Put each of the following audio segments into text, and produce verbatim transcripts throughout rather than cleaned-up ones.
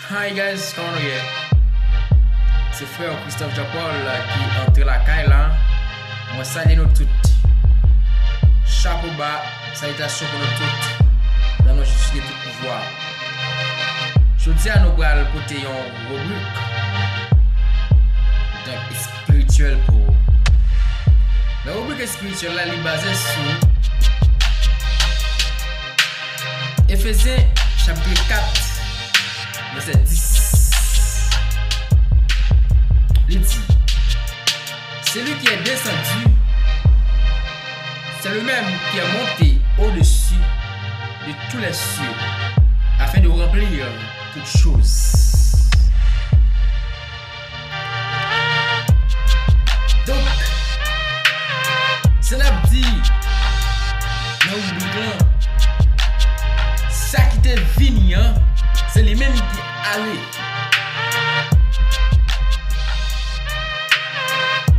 Hi guys, kòman nou ye? Se frè Christophe Jean Paul ki antre lakay la. Mwen salye nou tout. Chapo ba, salitasyon pou nou tout. Nan non Jezi ki gen tout pouvwa. Jodi a nou pral pote yon ribrik, donk, espirityèl pou ou. Nan ribrik espirityèl la, li baze sou Efezyen chapit kat, vèsè dis. Li di, Celui qui est descendu, c'est lui-même qui est monté au-dessus de tous les cieux, afin de remplir toutes choses. Donk, sa n ap di nan ribrik lan, sa ki te vini an, se li menm ki ale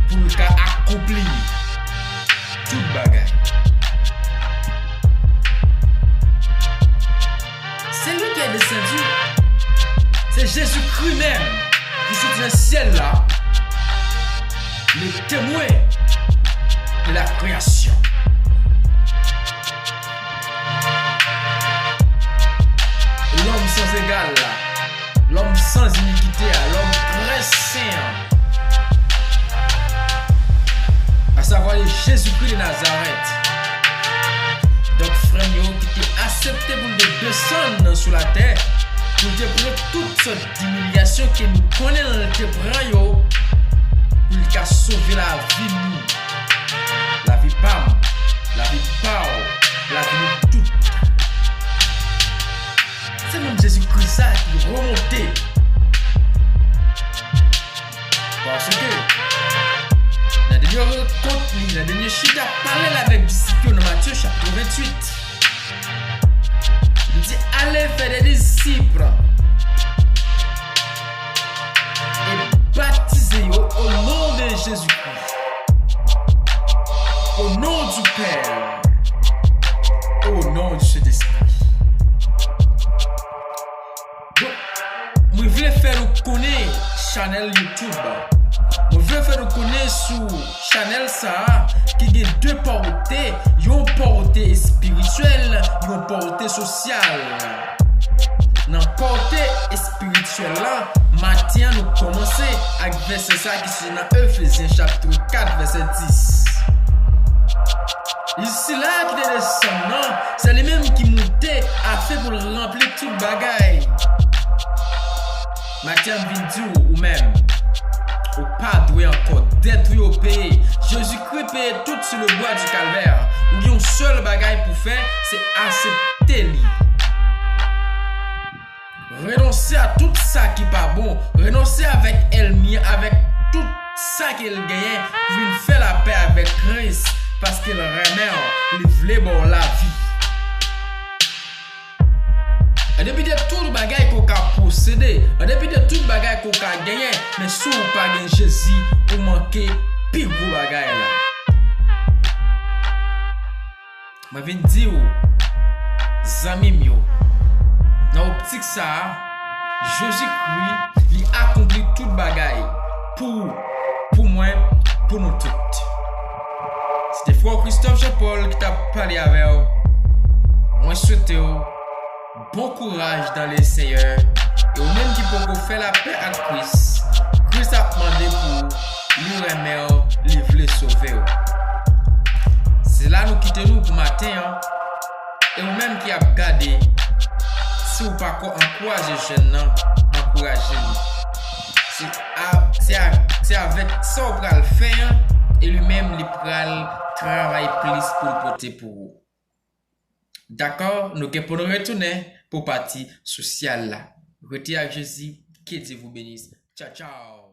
pou l ka akonpli tout bagay. Celui qui est descendu, c'est Jésus-Christ même qui soti nan syèl la, le témoin de la création. L'homme sans égal la, l'homme sans iniquité a, l'homme très saint an, à savoir le Jésus-Christ de Nazareth. Donk, frè m yo, ki te aksepte pou l te desann sou latè, pou l te pran tout sòt dimilyasyon ke nou konnen l te pran yo, pou l ka sove lavi nou, lavi pa m, lavi pa w, lavi nou tout. Se menm Jezi Kris sa ki remonte. Paske nan dènye rankont li, nan dènye chita pale l avèk disip yo nan Matye chapit venntuit, li di, Allez faire des disciples et baptisez yo au nom de Jésus-Christ, au nom du Père, au nom du Saint-Esprit. Donk, mwen vle fè nou konnen chanèl YouTube. Mwen vle fè nou konnen sou chanèl sa a ki gen de pòte, yon pòte espirityèl, yon pòte sosyal. Nan pòte espirityèl la, maten an nou kòmanse ak vèsè sa a ki soti nan Efezyen chapit kat, vèsè dis. Li di, sila ki te desann nan, se li menm ki moute afin pou l ranpli tout bagay. Maten an m vin di w, ou menm, ou pa dwe ankò dèt ou yo peye. Jezikri peye tout sou le bwa di Kalvè. Ou gen yon sèl bagay pou fè, se aksepte li. Renonse a tout sa ki pa bon. Renonse avèk ènmi an, avèk tout sa ke l genyen, pou vin fè lapè avèk Kris, paske l renmen w, li vle ba w lavi. An depi de tout bagay ke w ka posede, an depi de tout bagay ke w ka genyen, men si w pa gen Jezi, ou manke pi gwo bagay la. Mwen vin di w, zanmi m yo, nan optik sa a, Jezikri, li akonpli tout bagay pou ou, pou mwen, pou nou tout. Se te frè w Christophe Jean Paul ki t ap pale avè w. Mwen swete w bon kouraj dans le Seigneur. E ou menm ki poko fè lapè ak Kris, Kris ap mande pou ou, li renmen w, li vle sove w. Se la nou kite nou pou maten an. E ou menm ki ap gade, si w pako ankouraje jèn nan, ankouraje li. Se a, se a, se avèk sa w pral fè an, e li menm li pral travay plis pou l pote pou ou. Dakò, nou gen pou nou retounen pou pati sosyal la. Rete ak Jezi, que Dieu vous bénisse. Tchaw, tchaw.